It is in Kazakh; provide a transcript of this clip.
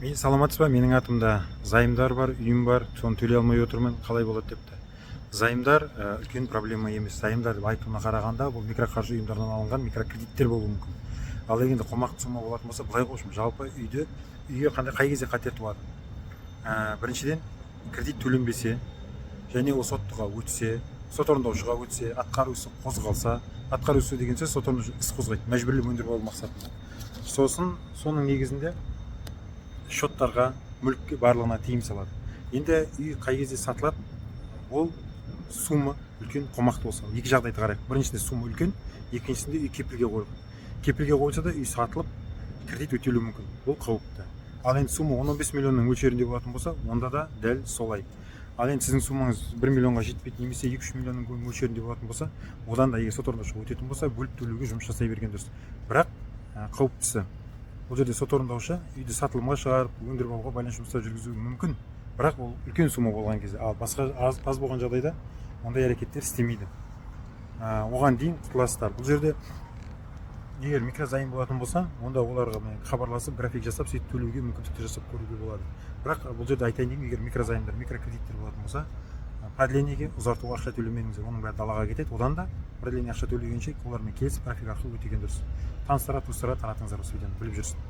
Мен саламатсыз ба? Менің атымда займдар бар, үйім бар, соны төлей алмай отырмын, қалай болады депті. Займдар үлкен проблема емес. Займдар деп айтуына қарағанда, бұл микроқаржы ұйымдарынан алынған микрокредиттер болуы мүмкін. Ал енді қомақты сумма болатын болса, былай ғой, жалпы үйге қандай, қай кезде қатер туады? Біріншіден, кредит төленбесе және ол соттыға өтсе, сот орындаушыға өтсе, атқару ісі қозғалса. Атқару ісі деген сөз — сот орындаушы іс қозғайды мәжбүрлеп өндіріп алу мақсатында. Сосын соның негізінде счеттарға, мүлікке, барлығына тыйым салады. Енді үй қай кезде сатылады? Ол сумма үлкен, қомақты болса. Екі жағдайды қарайық: біріншісінде сумма үлкен, екіншісінде үй кепілге қойылған. Кепілге қойылса да, үй сатылып, кредит өтелуі мүмкін, бұл қауіпті. Ал енді сумма 10-15 миллионның мөлшерінде болатын болса, онда да дәл солай. Ал енді сіздің суммаңыз 1 миллионға жетпейді немесе 2-3 миллионның мөлшерінде болатын болса, одан да егер сот орындаушыға өтетін болса, бөліп төлеуге жұмыс жасай берген дұрыс. Бірақ қауіптісі, бұл жерде сот орындаушы үйді сатылымға шығарып, өндіріп алуға байланысты жұмыстар жүргізуі мүмкін. Бірақ ол үлкен сумма болған кезде. Ал басқа аз болған жағдайда ондай әрекеттер істемейді. Оған дейін құтыласыздар. Бұл жерде егер микрозайм болатын болса, онда оларға міне хабарласып, график жасап, сөйтіп төлеуге мүмкіндіктер жасап көруге болады. Бірақ бұл жерде айтайын дегенім, егер микрозаймдар, микрокредиттер болатын болса, продлениеге, ұзартуға ақша төлемеңіздер, оның бәрі далаға кетеді. Одан да продление ақша төлегенше, олармен келісіп, график арқылы өтеген дұрыс. Таныстарға, туыстарға таратыңыздар осы видеоны, біліп жүрсін.